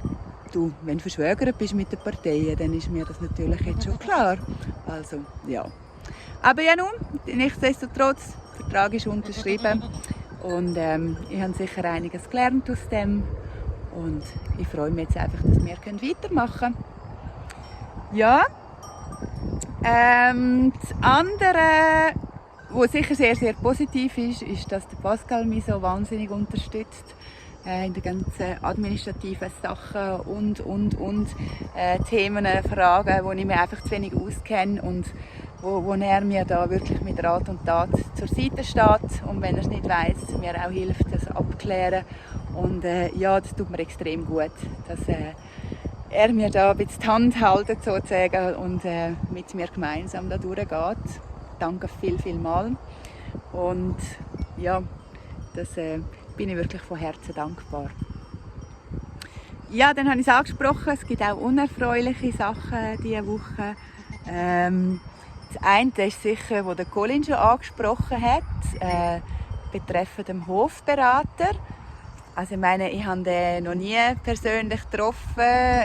du, wenn du verschwägert bist mit den Parteien, dann ist mir das natürlich jetzt schon klar. Also, ja. Aber ja nun, nichtsdestotrotz, der Vertrag ist unterschrieben. Und ich habe sicher einiges gelernt aus dem. Und ich freue mich jetzt einfach, dass wir weitermachen können. Ja, das andere, was sicher sehr, sehr positiv ist, dass der Pascal mich so wahnsinnig unterstützt in den ganzen administrativen Sachen und Themen, Fragen, wo ich mich einfach zu wenig auskenne und wo er mir da wirklich mit Rat und Tat zur Seite steht und wenn er es nicht weiss, mir auch hilft, das abzuklären. Und ja, das tut mir extrem gut, dass er mir da ein bisschen die Hand hält sozusagen und mit mir gemeinsam da durchgeht. Danke viel mal. Und ja, das bin ich wirklich von Herzen dankbar. Ja, dann habe ich es angesprochen, es gibt auch unerfreuliche Sachen diese Woche. Das eine ist sicher, was der Colin schon angesprochen hat, betreffend dem Hofberater. Also ich meine, ich habe ihn noch nie persönlich getroffen,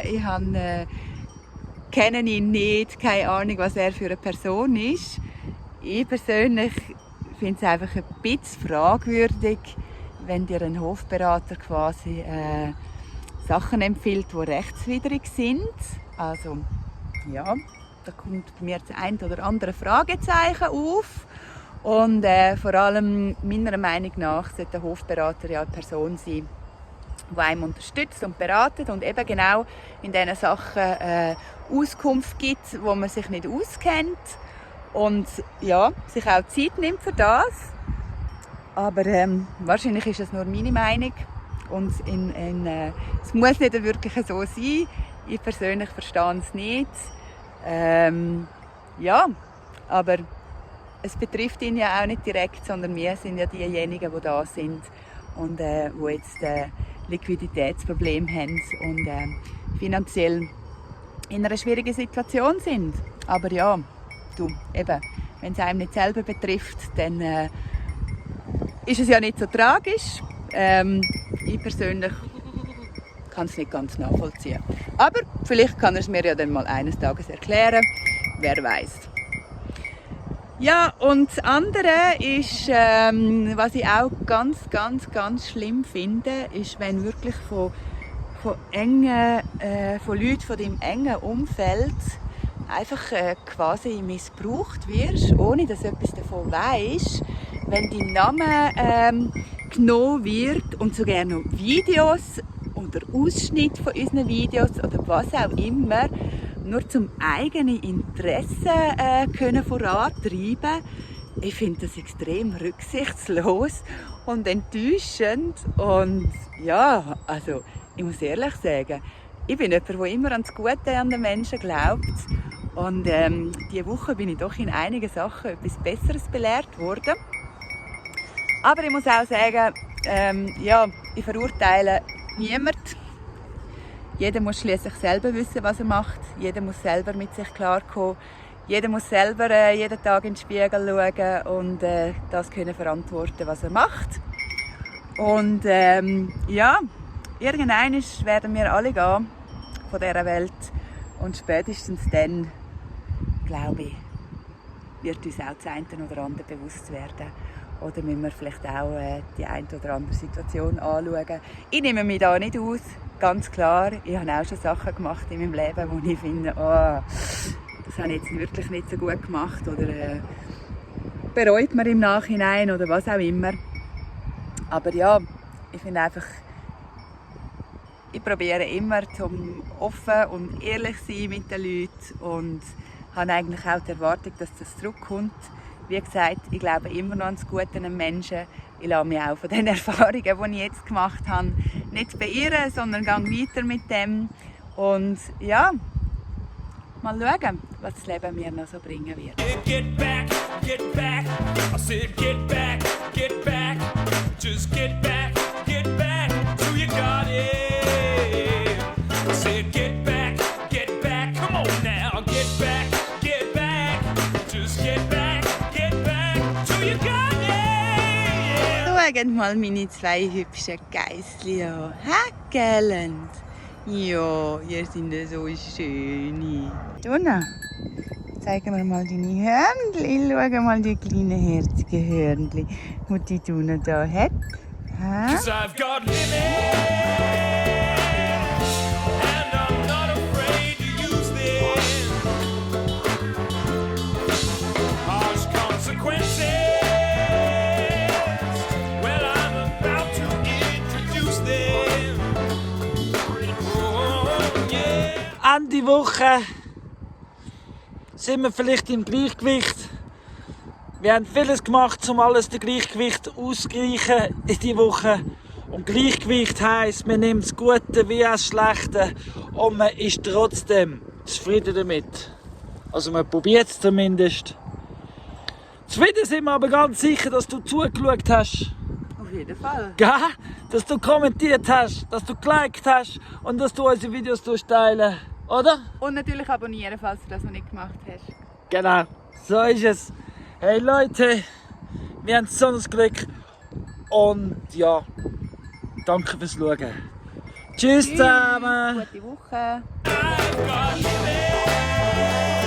kenne ihn nicht, keine Ahnung, was er für eine Person ist. Ich persönlich finde es einfach ein bisschen fragwürdig, wenn dir ein Hofberater quasi Sachen empfiehlt, die rechtswidrig sind. Also ja, da kommt bei mir das ein oder andere Fragezeichen auf. Und vor allem meiner Meinung nach sollte der Hofberater ja eine Person sein, die einem unterstützt und beratet und eben genau in diesen Sachen Auskunft gibt, wo man sich nicht auskennt und ja, sich auch Zeit nimmt für das. Aber wahrscheinlich ist das nur meine Meinung und es muss nicht wirklich so sein. Ich persönlich verstehe es nicht. Ja, aber es betrifft ihn ja auch nicht direkt, sondern wir sind ja diejenigen, die da sind und die jetzt Liquiditätsprobleme haben und finanziell in einer schwierigen Situation sind. Aber ja, du, eben, wenn es einem nicht selber betrifft, dann ist es ja nicht so tragisch. Ich persönlich kann es nicht ganz nachvollziehen. Aber vielleicht kann er es mir ja dann mal eines Tages erklären, wer weiß. Ja, und das andere ist, was ich auch ganz schlimm finde, ist, wenn wirklich von Leuten von deinem engen Umfeld einfach quasi missbraucht wirst, ohne dass du etwas davon weisst, wenn dein Name genommen wird und sogar noch Videos oder Ausschnitte von unseren Videos oder was auch immer, nur zum eigenen Interesse können vorantreiben. Ich finde das extrem rücksichtslos und enttäuschend. Und ja, also ich muss ehrlich sagen, ich bin jemand, der immer an das Gute an den Menschen glaubt. Und diese Woche bin ich doch in einigen Sachen etwas Besseres belehrt worden. Aber ich muss auch sagen, ja, ich verurteile niemanden. Jeder muss schließlich selber wissen, was er macht. Jeder muss selber mit sich klarkommen. Jeder muss selber jeden Tag in den Spiegel schauen und das können verantworten, was er macht. Und ja, irgendwann werden wir alle gehen von dieser Welt. Und spätestens dann, glaube ich, wird uns auch das eine oder andere bewusst werden. Oder müssen wir vielleicht auch die eine oder andere Situation anschauen. Ich nehme mich da nicht aus, ganz klar. Ich habe auch schon Sachen gemacht in meinem Leben, wo ich finde, oh, das habe ich jetzt wirklich nicht so gut gemacht. Oder bereut man im Nachhinein oder was auch immer. Aber ja, ich finde einfach, ich probiere immer zum offen und ehrlich sein mit den Leuten und habe eigentlich auch die Erwartung, dass das zurückkommt. Wie gesagt, ich glaube immer noch an das Gute an Menschen. Ich lasse mich auch von den Erfahrungen, die ich jetzt gemacht habe, nicht beirren, sondern gehe weiter mit dem. Und ja, mal schauen, was das Leben mir noch so bringen wird. Get back, get back. I said get back, just get back to your garden. I said get back, come on now, get back, just get back to your garden. Schaut mal meine zwei hübschen Geissli an. Häkelnd. Ja, ihr sind so schön. Donna, zeigen wir mal deine Hörnchen. Schau mal die kleinen herzigen Hörnchen, die die Donna da hat. Ha? 'Cause I've got limits, and I'm not afraid to use them. Harsh consequences. Well, I'm about to introduce them. Oh, yeah. Ende Woche sind wir vielleicht im Gleichgewicht. Wir haben vieles gemacht, um alles das Gleichgewicht auszugleichen in dieser Woche. Und Gleichgewicht heisst, man nimmt das Gute wie auch das Schlechte und man ist trotzdem zufrieden damit. Also man probiert es zumindest. Zufrieden sind wir aber ganz sicher, dass du zugeschaut hast. Auf jeden Fall. Gell? Dass du kommentiert hast, dass du geliked hast und dass du unsere Videos teilen, oder? Und natürlich abonnieren, falls du das noch nicht gemacht hast. Genau, so ist es. Hey Leute, wir haben so ein Glück und ja, danke fürs Schauen. Tschüss zusammen. Gute Woche. I've got limits.